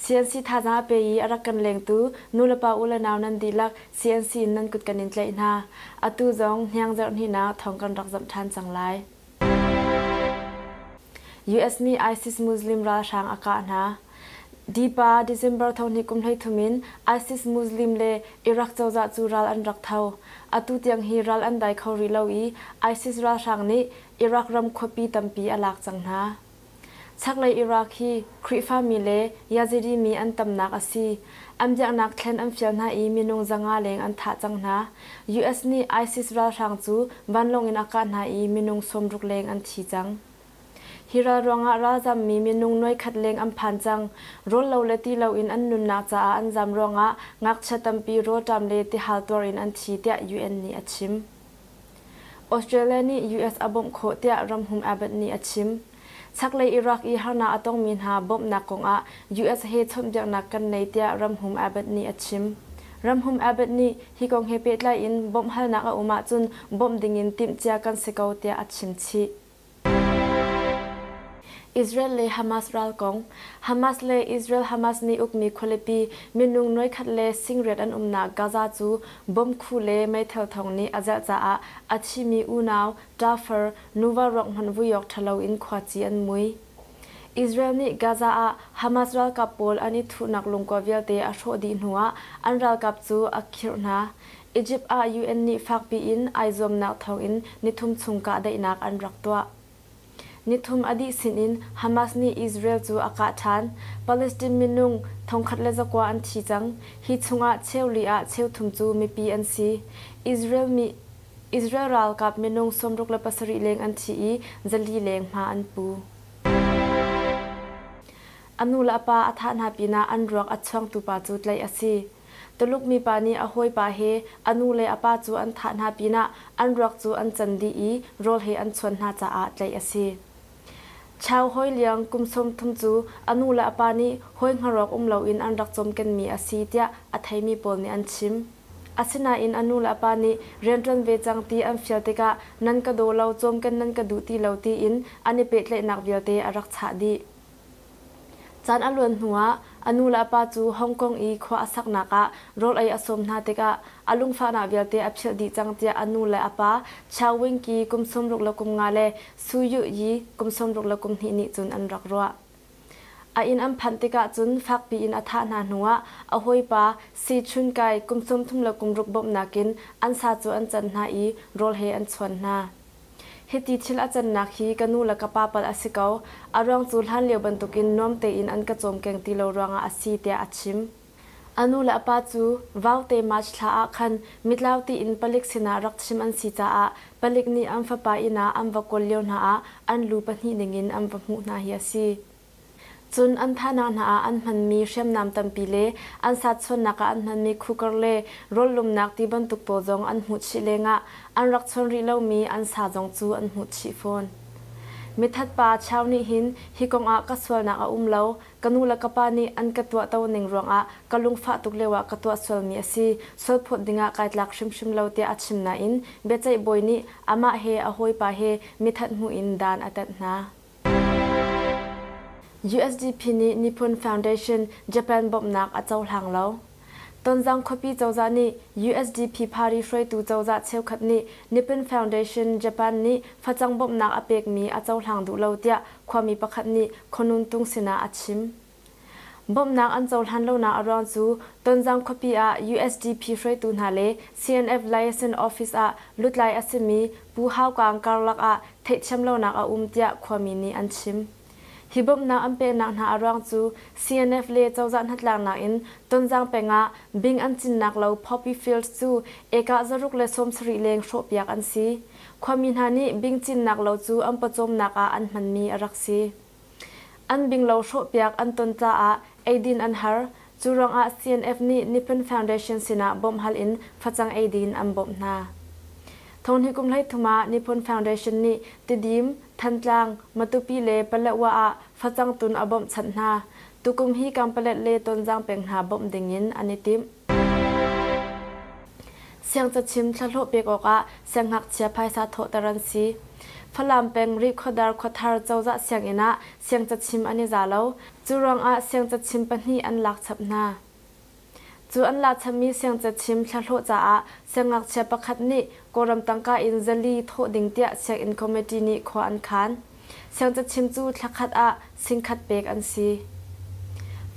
CNC thazaang a pe i a rak kan lengtu nulepa u le nau nan dihlak CNC in nan kut kan in tlaih hna. Atu zong hniang zarh hnihnak thawng kan rak zamh ṭhan cang lai. US nih ISIS Muslim ralhrang a kah hna. Dipa December thohnih kum 13 in ISIS Muslim le Iraq cozah cu ral an rak tho. Atu tiang hi ral an dai kho rih lo i ISIS ralhrang nih Iraq ram khuapi tampi a lak cang hna. Chaklei Iraq hi Khrihfami le Yazidi mi an tamnak a si. An biaknak thlen an fial hna i minung 500 leng an thah cang hna. US nih ISIS ralhrang cu vanlawng in a kah hna i minung 60 leng an thi cang. Hi ral ruangah ralzammi minung nuaikhat leng an phan cang. Rawl lo le ti loin an nunnak caah an zam ruangah ngakchia tampi rawlṭam le tihal tuar in an thi tiah UN nih a chim. Australia nih US a bawmh khawh tiah ramhum Abbott nih a chim. Chaklei Iraq i harnak a tongmi hna bawmhnak kongah US he chawnhbiaknak kan nei tiah ramhum Abbott nih a chim. Ramhum Abbott nih hi kong he pehtlai in bawmhhalnak a um ahcun bawmh dingin timhcia kan si ko tiah a chim chih. Israel le Hamas ral kong. Hamas le Israel-Hamas nih ukmi khualipi minung nuaikhat le singriat an umnak Gaza cu bomb khu le meithal thawng nih a zelh caah a thimi unau, ṭafar, nuva ruak hmanh vui awk ṭha loin khuaci an mui. Israel nih Gaza ah Hamas ralkap pawl an i thuhnak lungkua vialte a hrawh dih hnuah an ralkap cu a khirh hna. Egypt ah UN nih fakpi in ai zuamnak thawngin nithum chung kahdaihnak an rak tuah. Nithum a dih sinin Hamas nih Israel cu a kah ṭhan. Palestine minung 1900 an thi cang. Hi chungah cheuli ah cheuthum cu mipi an si. Israel mi Israel ralkap minung 67 leng an thi i 400 leng hma an pu. A nu le a pa a thah hna pinah an ruak a chuangtu pa cu tlaih a si. Tuluk mipa nih a hawipa he a nu le a pa cu an thah hna pinah an ruak cu an can dih i rawl he an chuan hna caah tlaih a si. Chau Hoi Liang kum 30 cu a nu le a pa nih hawi hngarawk um loin an rak cawmkenmi a si tiah a theimi pawl nih an chim. Asinain a nu le a pa nih rianṭuan ve cang ti an fial tikah nan ka daw lo, cawmken nan ka duh ti lo tiin an i pehtlaihnak vialte a rak chah dih. Caan a luan hnuah a nu le a pa cu Hong Kong i khua a saknak ah rawl ei a sawm hna tikah a lungfahnak vialte a philh dih cang tiah a nu le a pa Chow Wing-ki kum 65 le Su Yu-yi kum 62 nih cun an rak ruah. A inn an phanh tikah cun fakpi in a thah hna hnuah a hawipa Si Chun Kai kum 36 bawmhnak in an sa cu an can hna i rawl he an chuan hna. Hiti thil a cannak hi ka nu le ka pa palh a si ko. A ruang cu hlanlio bantukin nuam tein an ka cawmkeng ti lo ruangah a si tiah a chim. A nu le a pa cu Vaute March thla ah khan mitlau tiin palik sinah rak chim an si caah palik nih an fapa inn ah an va kawl lio hna ah an lu pahnih ningin an va hmuh hna hi a si. Cun an thahnak hna ah an hmanmi hriamnam tampi le an satchuannak ah an hmanmi khukar le rawl lumnak ti bantuk pawl zong an hmuh chih lengah an rak chawn rih lomi an sa zong cu an hmuh chih fawn. Mithat pa Chau nih hin hi kongah ka sualnak a um lo, ka nu le ka pa nih an ka tuahto ning ruangah ka lungfah tuk lioah ka tuah sualmi a si, sualphawt dingah kai tlak hrimhrim lo tiah a chim nain biaceih bawi nih amah he a hawipa he mithat hmuh in dan a tat hna. USDP nih Nippon Foundation Japan bawmhnak a cohlang lo. Tonzang khuapi cozah nih USDP party hruaitu cozah cheukhat nih Nippon Foundation Japan nih facang bawmhnak a pekmi a cohlang duh lo tiah khuami pakhat nih Khonuntung sinah a chim. Bawmhnak an cohlan lonak a ruang cu Tonzang khuapi ah USDP hruaitu hna le CNF Liaison Office ah lutlai a simi Pu Hau Kang karlak ah theihthiam lonak a um tiah khuami nih an chim. Hi bawmhnak an peknak hna a ruang cu CNF le cozah hnatlaknak in Tonzang peng ah bing an cinnak lo Poppy Fields cu ekah 670 leng hrawhpiak an si. Khuami hna nih bing cinnak lo cu an pawcawmnak ah an hmanmi a rak si. An binglo hrawhpiak an ton caah eidin an har. Cu ruangah CNF nih Nippon Foundation sinah bawmh hal in facang eidin an bawmh hna. Thonghnih kum 13 ah Nippon Foundation nih Tidim, Thantlang, Matupi le Paletwa ah facang tun a bawmhchanh hna. Tukum hi Kanpalet le Tonzang peng hna bawmh dingin an i timh. Siangcachim thlahlawh pek awkah siangngakchia phaisa thawhter an si. Falam peng Rihkhawdar Khuathar cozah sianginn ah siangcachim an i za lo. Cu ruangah siangcachim pahnih an lak chap hna. Cu an lak chapmi siangcachim thlahlawh caah siangngakchia pakhat nih Kawlram tangka in 400 thawh ding tiah sianginn committee nih khua an khan. Siangcachim cu thlakhat ah singkhat pek an si.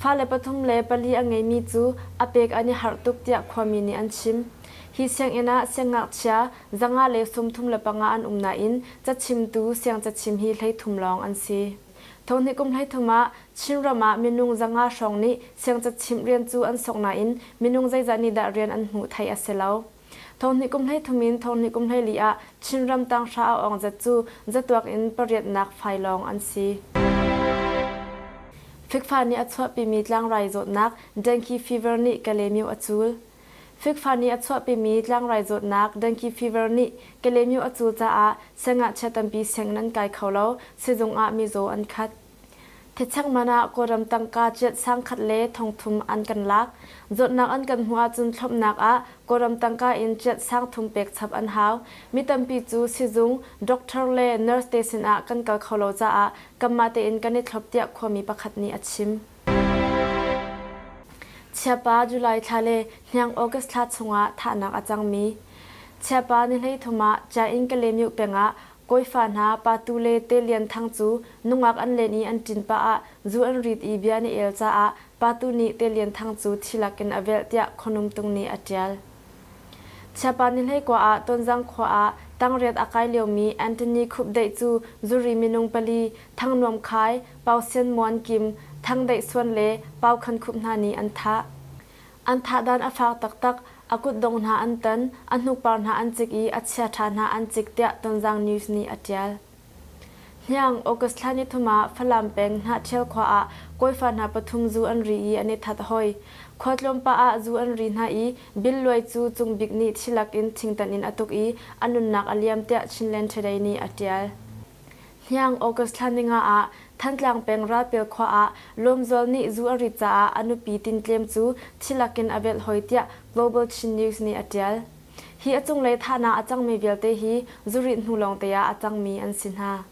Fale pathum le pali a ngeimi cu a pek an i harh tuk tiah khuami nih an chim. Hi sianginn ah siangngakchia 535 an um nain cachimtu siangcachim hi 33 lawng an si. Thohnih kum 33 ah Chinram ah minung 500 hrawng nih siangcachimh rian cu an sok nain minung zeizah nih dah rian an hmuh theih a si lo. Thohnih kum 33 in thohnih kum 14 ah Chinram tanghra a awng zat cu zatuak in pariatnak fai lawng an si. Fikfa nih a chuahpimi tlangrai zawtnak dengue fever nih Kalaymyo a cul. Fikfa nih a chuahpimi tlangrai zawtnak dengue fever nih Kalaymyo a cul caah siangngakchia tampi sianginn an kai kho lo, sizung ah mizaw an khat. Thechek man ah Kawlram tangka ciat sangkhat le 3,000 an kan lak. Zawtnak an kan hmuh ahcun thlopnak ah Kawlram tangka in ciat 3,000 pek chap an hau. Mi tampi cu sizung, doctor le nurse te sinah kan kal kho lo caah kanmah tein kan i thlop tiah khuami pakhat nih a chim. Chiapa July thla le hniang August thla chungah thahnak a cangmi Chiapa ni 13 ah Cain Kalemyo peng ah Kawifa hna Patu le Te Lian Thang cu nungak an len i an ṭin pah ah zu an rit i bia an i el caah Patu nih Te Lian Thang cu thi lakin a velh tiah Khonumtung nih a ṭial. Chiapa ni 19 ah Tonzang khua ah tangriat a kai liomi Anthony Khup Deih cu zuri minung pali Thang Nuam Khai, Pau Sian Muan Kim, Thang Deih Suan le Pau Khan Khup hna nih an thah. An thahdan a fak taktak, a kutdong hna an tan, a hnukpar hna an cik i a chiaṭha hna an cik tiah Tonzang News nih a ṭial. Hniang, August thla nithum ah Falam peng Hnahṭhial khua ah kawifa hna pathum zu an ri i an i that hoi. Khua tlawmpah ah zu an ri hna i Bill Luai cu Cung Bik nih thi lakin thingtan in a tuk i a nunnak a liam tiah Chinland Today nih a ṭial. Hniang August thla ninga ah Thantlang peng Ralpel khua ah Lawmzual nih zu a rit caah a nupi Tin Tlem cu thi lakin a velh hoi tiah Global Chin News nih a ṭial. Hi a cunglei thahnak a cangmi vialte hi zurit hnu lawngte ah a cangmi an si hna.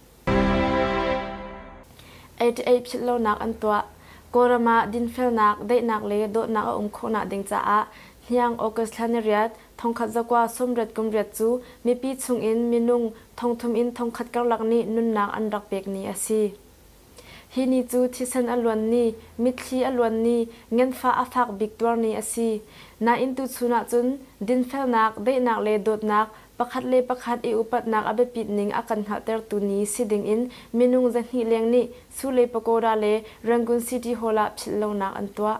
88 philhlonak an tuah. Kawlram ah dinfelnak, daihnak le dawtnak a um khawhnak ding caah hniang August thla niriat, 1988 cu mipi chungin minung 3,000 in 1,000 karlak nih nunnak an rak pek ni a si. Hi ni cu thisen a luan ni, mitthli a luan ni, ngenfah a fak bik tuar ni a si. Nain tuchun ahcun dinfelnak, daihnak le dawtnak, pakhat le pakhat i upatnak a biapit ning a kan hngalhtertu ni si dingin minung 200 leng nih Sule Pagoda le Rangoon City Hall ah philhlonak an tuah.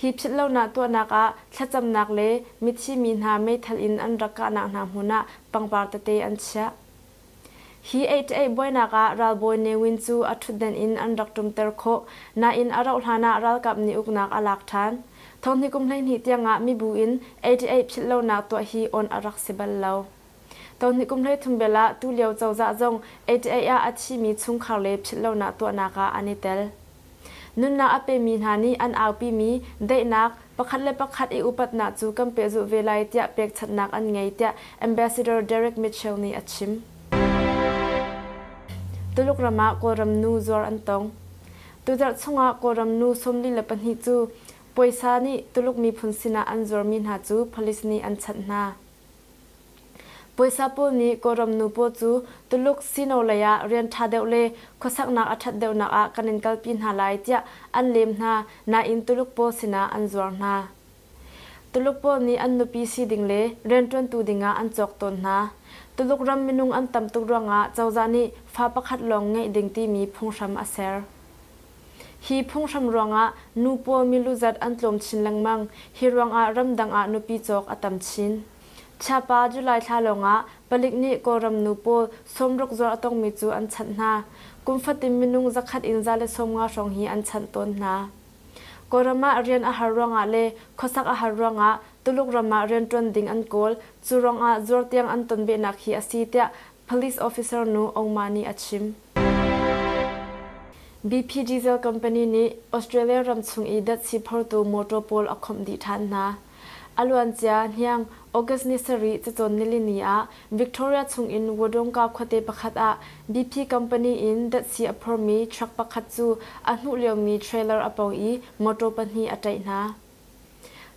Hi philhlonak tuahnak ah thlacamnak le mithi mi hna meithal in an rak kahnak hna hmun ah pangpar tete an chiah. Hi 88 buainak ah ralbawi Ne Win cu a ṭhutden in an rak ṭumter khawh, nain a rauh hlan ah ralkap nih uknak a lak ṭhan. Thonghnih kum 12 tiangah mibu in 88 philhlonak tuah hi on a rak si bal lo. Tohnih kum 33 bel ah tulio cozah zong 88 ah a thimi chungkhar le philhlonak tuahnak ah an i tel. Nunnak a pemi hna nih an aupimi daihnak, pakhat le pakhat i upatnak cu kan pehzulh ve lai tiah pekchanhnak an ngei tiah Ambassador Derek Mitchell nih a chim. Tuluk ram ah Kawlram nu zuar an tong. Tuzarh chungah Kawlram nu 42 cu puaisa nih Tuluk miphun sinah an zuarmi hna cu police nih an chanh hna. Puaisa pawl nih Kawlram nu pawl cu Tuluk sino lei ah rian ṭha deuh le khuasaknak a ṭhat deuhnak ah kan in kalpi hna lai tiah an lem hna nain Tuluk pawl sinah an zuar hna. Tuluk pawl nih an nupi si ding le rianṭuantu dingah an cawk tawn hna. Tuluk ram minung an tam tuk ruangah cozah nih fa pakhat lawng ngeih ding timi phunghram a ser. Hi phunghram ruangah nu pawl milu zat an tlawm chin lengmang. Hi ruangah ramdang ah nupi cawk a tam chin. Chiapa July thla lawngah palik nih Kawlram nu pawl 60 zuar a tongmi cu an chanh hna. Kum fatin minung 100 in 150 hrawng hi an chanh tawn hna. Kawlram ah rian a har ruangah le khuasak a har ruangah Tuluk ram ah rianṭuan ding an kawl. Cu ruangah zuar tiang an ton behnak hi a si tiah police officer nu Ongma nih a chim. BP Diesel Company nih Australia ram chung i datsi phortu motor pawl a khawmh dih ṭhan hna. A luancia hniang August ni sarih cacawn nilini ah Victoria chungin Wodonga khuate pakhat ah BP company in datsi a phormi truck pakhat cu a hnuh liomi trailer a pong i motor pahnih a ṭaih hna.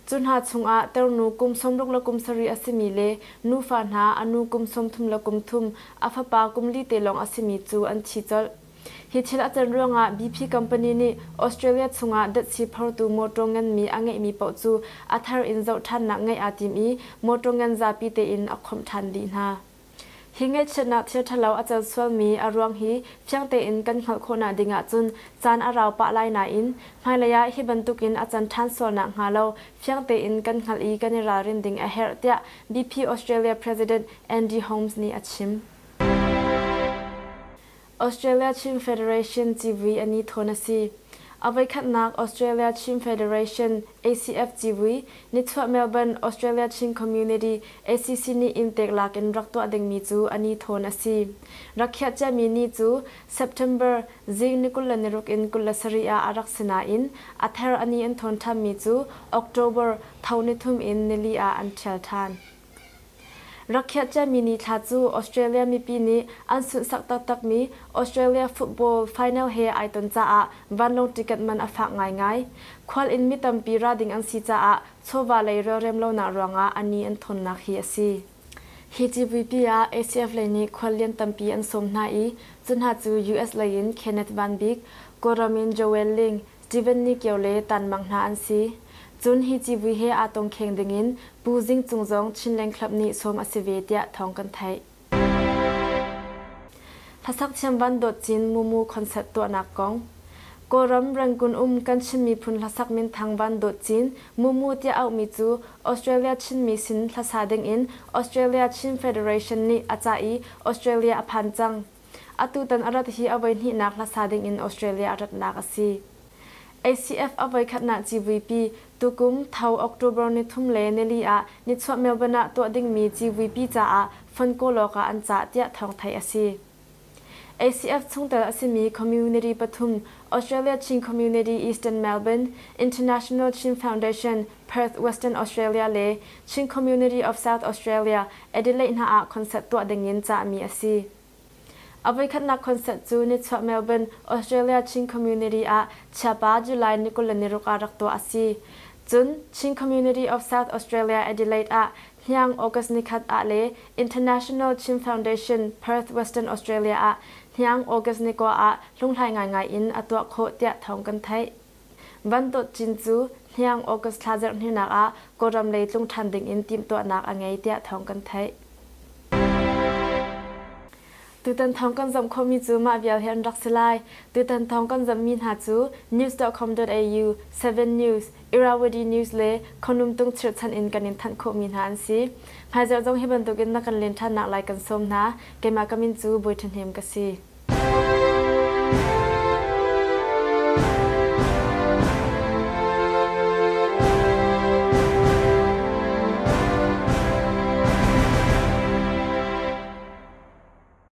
Cu hna chungah ternu kum 60 le kum sarih a simi le nufa hna a nu kum 33 kum, a fapa kum li te lawng a simi cu an thi colh. Hi thil a can ruangah BP company nih Australia chungah datsi phortu motor nganmi a ngeihmi paoh cu a thar in zoh ṭhannak ngeih aa tim i motor ngan zapi tein a khawmh ṭhan dih hna. Hi ngaihchiatnak thil ṭhalo a cal sualmi a ruang hi fiang tein kan hngalh khawhnak ding ahcun caan a rau pah lai nain hmailei ah hi bantukin a can ṭhan sualnak hnga lo fiang tein kan hngalh i kan i ralrin ding a herh tiah BP Australia President Andy Holmes nih a chim. Australia Chin Federation civui an i thawn a si. A voikhatnak Australia Chin Federation ACF civui nichuah Melbourne Australia Chin Community ACC nih inntek lak in rak tuah dingmi cu an i thawn a si. Rak khiah ciami ni cu September zing ni 26 in 27 ah a rak si nain a ther a ni an thawn ṭhanmi cu October tho ni thum in nili ah an ṭhial ṭhan. Rak khiah ciami nithla cu Australia mipi nih an sunhsak taktakmi Australia football final he ai ton caah vanlawng ticket man a fak ngaingai. Khual in mi tampi ra ding an si caah chawva lei relrem lonak ruangah a ni an thawnnak hi a si. Hi GVP ah ACF lei nih khuallian tampi an sawm hna i cu hna cu US lei in Kenneth Van Bik, Kawlram in Joel Ling, Steven Ni Kio le Tan Mang hna an si. Cun hi civui he aa tongkheng dingin Pu Zing Cung zong Chinland Club nih sawm a si ve tiah thawng kan theih. Hlasak thiam Van Dawt Cin Mumu concert tuahnak kong. Kawlram Rangoon um kan Chin miphun hlasak minthang Van Dawt Cin Mumu tiah auhmi cu Australia Chinmi sin hlasa dingin Australia Chin Federation nih a cah i Australia a phan cang. Atutan a rat hi a voihnihnak hlasa dingin Australia a ratnak a si. ACF a voikhatnak civuipi tukum tho October ni thum le nili ah nichuah Melbourne ah tuah dingmi civuipi caah fund kawlawk ah an cah tiah thawng theih a si. ACF chungtel a simi community pathum Australia Chin Community Eastern Melbourne, International Chin Foundation Perth Western Australia le Chin Community of South Australia Adelaide hna ah concert tuah dingin cahmi a si. A voikhatnak concert cu nichuah Melbourne, Australia Chin Community ah Chiapa July ni 26 ah rak tuah a si. Cun Chin Community of South Australia Adelaide ah hniang August nikhat ah le International Chin Foundation Perth Western Australia ah hniang August ni kua ah hlunghlai ngaingai in a tuah khawh tiah thawng kan theih. Van Dawt Cin cu hniang August thla zarhhninak ah Kawlram lei tlung ṭhan dingin timhtuahnak a ngei tiah thawng kan theih. Tutan thawng kan zamh khawhmi cu mah vial hi an rak si lai. Tutan thawng kan zamhmi hna cu news.com.au, 7 News, Irrawaddy News le Khonumtung chirhchan in kan in thanh khawhmi hna an si. Hmaizarh zong hi bantukin na kan len ṭhannak lai kan sawm hna. Keimah ka min cu Bawi Ṭha Hnem ka si.